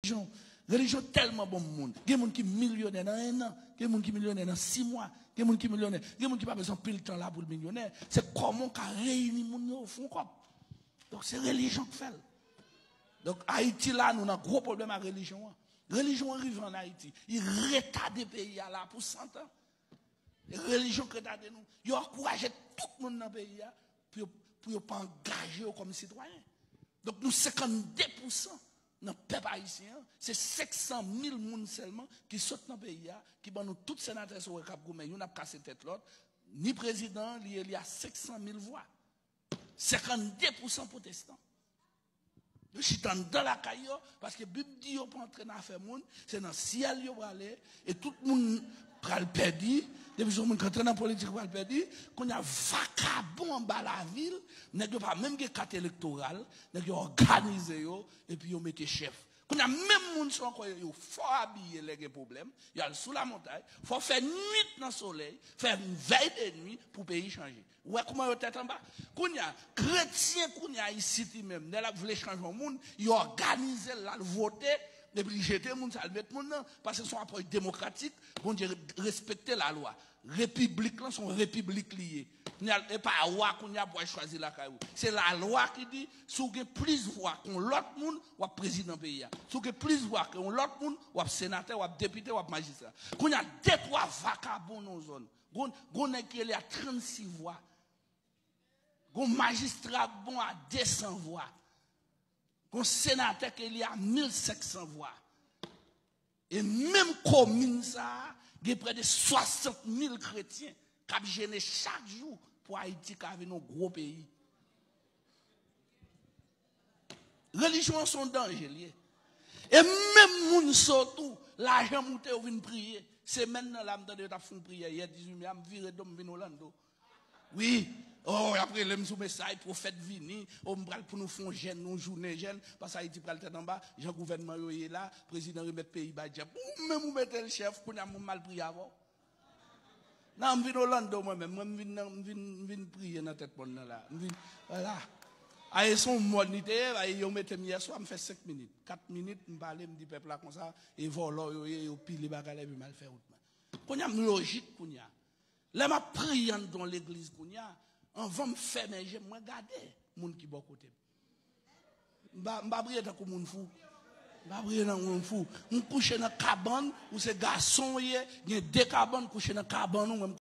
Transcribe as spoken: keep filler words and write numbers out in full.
Relijyon, relijyon tèlman bon moun. Gen moun ki milyonè nan en an, gen moun ki milyonè nan sis mwa, gen moun ki milyonè, gen moun ki pa bezwen anpil tan la pou l milyonè. Se kòman w ka reyini moun yo, fè yon kòb. Donk, se relijyon k fè l. Donk, Ayiti la, nou nan gwo pwoblèm ak relijyon an. Relijyon an rive ann Ayiti. Li retade peyi a la pou san tan. E relijyon k retade nou. Yo ankouraje tout moun nan peyi a pou yo, pou yo pa angaje yo kòm sitwayen. Donk, nou senkannde pousan nan pèp ayisyen an, se senk san mil moun sèlman ki sot nan peyi a, ki ban nou tout senatè sa w wè k ap goumen, youn ap kase tèt lòt, ni prezidan an, li eli a senk san mil vwa. Senkannde pousan pwotestan. Yo chita anndan lakay yo, paske Bib di yo pa antre nan afè moun, se nan syèl yo prale, e tout moun pral pèdi. Depi se yon moun ki antre nan politik pral pèdi, kounye a vakabon anba lavil, nèg yo pa menm gen kat elektoral, nèg yo òganize yo, epi yo mete chèf. Kounye a menm moun sa ankò yo, yo fò abiye lè gen pwoblèm, y al sou lamontay, fò fè nwit nan solèy, fè vèy de nwi pou peyi chanje. Ou wè kouman yo tèt anba? Kounye a, kretyen kounye a isit li menm, lè l ap vle chanje yon moun, yo òganize l, l al vote, epi li jete moun sa, l met moun nan, paske se yon apwòch demokratik, Bondye respekte lalwa. Repiblik lan se yon repiblik li ye. Kounye a, e pa wa kounye a pou al chwazi lakay ou. Se lalwa ki di, si w gen plis vwa ke yon lòt moun, w ap prezidan peyi a. Si w gen plis vwa ke yon lòt moun, w ap senatè, w ap depite, w ap majistra. Kounye a, de twa vakabon nan yon zòn. Gon, gon nèg ki rele a trannsis vwa. Gon majistra k bon a de san vwa. Gon senatè ki rele a mil senk san vwa. E menm komin sa a, gen prè de swasant mil kretyen k ap jene chak jou pou Ayiti ka vin yon gwo peyi. Relijyon an se yon danje l ye. E menm moun sa yo tou, lajan moute yo vin priye. Semèn nan la, m tande yo t ap fè yon priyè yè dizuit me a, m vire do m vin Orlando. Wi, oh, y ap rele m sou mesaj, pwofèt vini, oh, m pral pou nou fè yon jèn, yon jounen jèn, paske Ayiti pral tèt anba, jan gouvènman yo ye la, prezidan remèt peyi bay dyab. Ou menm ou mete l chèf, kounye a m al priye avè w. Nan, m vin Orlando mwen menm. Mwen, m vin, nan, m vin, m vin priye nan tèt mòn nan la. M vin, vwala. Aye, se yon mòn li te ye, aye, yo mete m yè swa, m fè senk minit. Kat minit, m pale, m di pèp la konsa, e vòlò yo ye, yo pile bagay la, epi m al fè wout mwen. Kounye a, m lojik kounye a. Lè m ap priye anndan yon legliz kounye a, anvan m fèmen je m, mwen gade moun ki bò kote m. M pa, m pa priye tankou moun fou. M pa priye tankou moun fou. M kouche nan kabann, ou se gason w ye, gen de kabann, kouche nan kabann ou, mwen m